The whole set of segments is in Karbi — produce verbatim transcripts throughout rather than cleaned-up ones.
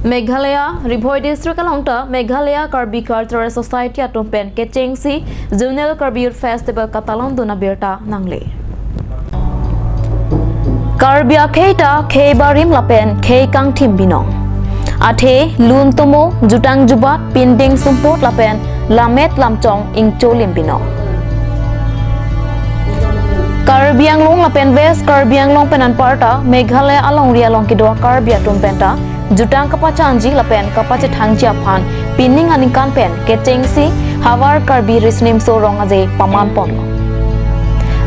Meghalaya, Ri Bhoi District along ta Meghalaya Karbi Cultural Society atum pen kechengsi Zonal Karbi Youth Festival katalon dun abirta nangle. Karbi akhei ta khei barim lapen khei kangthim binong. Athe lun tomo, jutang jubat, pindeng sumpot lapen lammet lamchong ingcholim binong. Karbi Anglong lapen West Karbi Anglong pen anparta Meghalaya alongri along kedo Karbi atum penta jutang kapachanji lapen kapachethangji aphan pining aningkan pen kechengsi havar Karbi Riso-Nimso Rong Aje pamanponlo.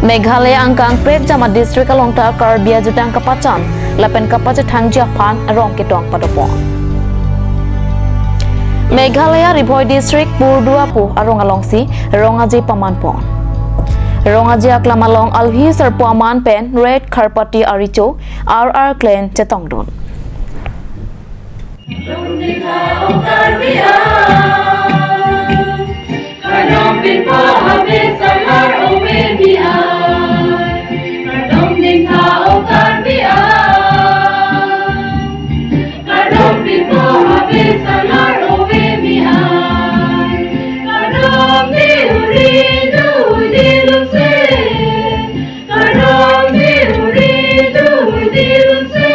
Meghalaya angkang krepjam a-district along ta Karbi ajutang kapachan lapen kapachethangji aphan rong ketong padopon. Meghalaya Ri Bhoi District Purduapu arong alongsi Rong Aje pamanpon. Rong Aje aklam along alohi sarpo aman pen Red Kharpati arecho R R Clan chetongdun. Kardom pinpo habe salar ove mi ai. Kardom dingtha o Karbi ai. Kardom pinpo habe salar ove mi ai. Kardom diuri dudi lunse. Kardom diuri dudi lunse.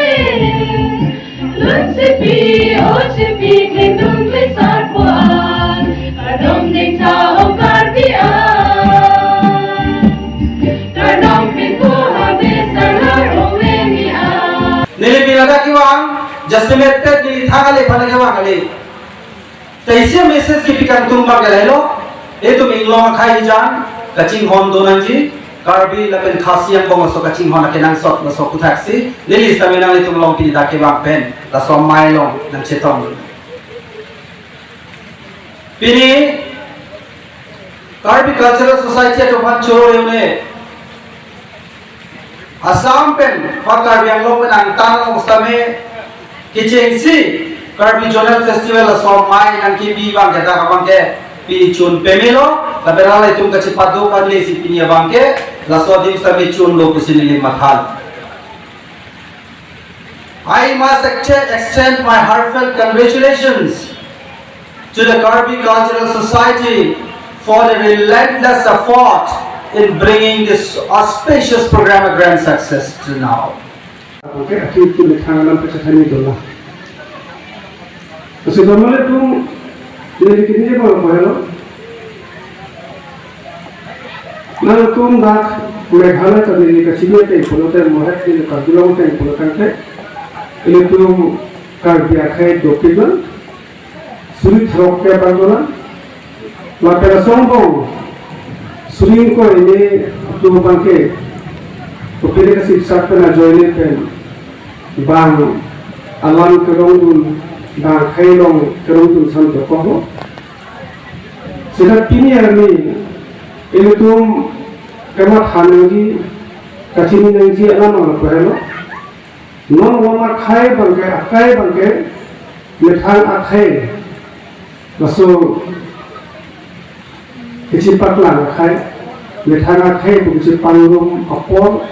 Lunsepi, ochepi, klengdun klesar puan. Kardom dingtha o Karbi ai. Kardom pinpo habe salar ove mi ai. Neli pini ladak kevang, jasemet pet neli thang ale, phan kevang ale. Taisi message kepi kangtung abang ke lahelo, itum inglong akhei jan kachinghon do nangji, Karbi lapen Khasi angbong aso kachinghon akenangsot laso aphuthaksi neli sitame nanglitum along pini dak kevang pen laso amei along nangchetong. Pini Karbi Cultural Society atum aphan choro-e un-e. Assam pen, ba Karbi Anglong pen angtan along sitame kechengsi Karbi Zonal Festival laso amei nangkebi abang ke dak abang ke pini chun pamelo, lapen hala itum kachepado kali si pini abang ke laso adim sitame chunlo pusi neli matha. I must ex-, extend my heartfelt congratulations to the Karbi Cultural Society for the relentless effort in bringing this auspicious program a grand success till now. Okay, I think to the Kangalam Pachakani Dola. So, normally, to, neli pini abang lahelo. Nangtum dak Meghalaya ta neli kachini ateng pulote, mohet neli Karbi Anglong ateng pulo tangte, ilitum Karbi akhei dopik lang, suri throk ke abang dolang, lapen laso angbong suri ingkoi hini atum abang ke, kopine kasi sak pen ajoine pen bang alam kerongdun, bang akhei along kerongdun san dokok ho. Seta pini arni ilitum kematha nangji, kachini nangji alam abang lahelo. Non non akhei abang ke, akhei abang ke, methang akhei. Laso kachepaklang akhei, methang akhei pu kachepangrum apor.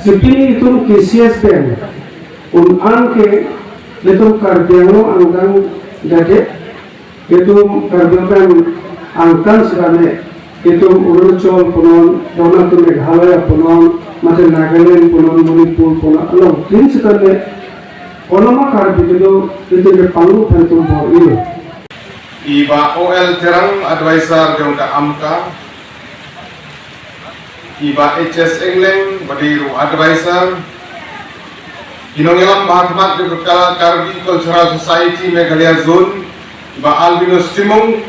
Si pini itum K C S pen un-an ke, ilitum Karbi Anglong angdeng dade, itum Karbi Anglong angtan sitame, itum Arunachal punon, dona itum Meghalaya punon, mate Nagaland punon, Manipur punon, along tin sitame, konoma Karbi kedo, itum kepangrum pen itum bor-ilo. Iba O L Terang, advisor jongka AMCA. Iba H S Engleng, badi ru advisor. Inong elam bahatmat jongka Karbi Cultural Society Meghalaya Zone, iba Albinus Timung,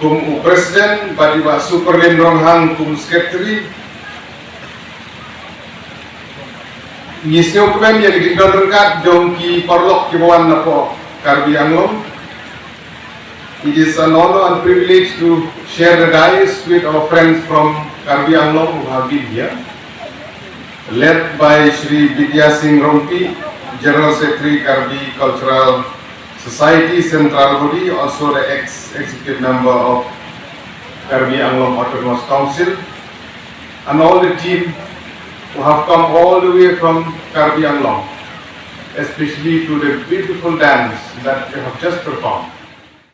kum u president, badi iba Superlin Ronghang kum secretary. Ngisneo kemen ya keding don rengkat jongki parlok kibawan lapu Karbi Anglong. It is an honor and privilege to share the dais with our friends from Karbi Anglong who have been here, led by Shri Bidya Singh Rongpi, General Secretary, Karbi Cultural Society Central Body, also the ex-executive member of Karbi Anglong Autonomous Council, and all the team who have come all the way from Karbi Anglong. especially to the beautiful dance that you have just performed.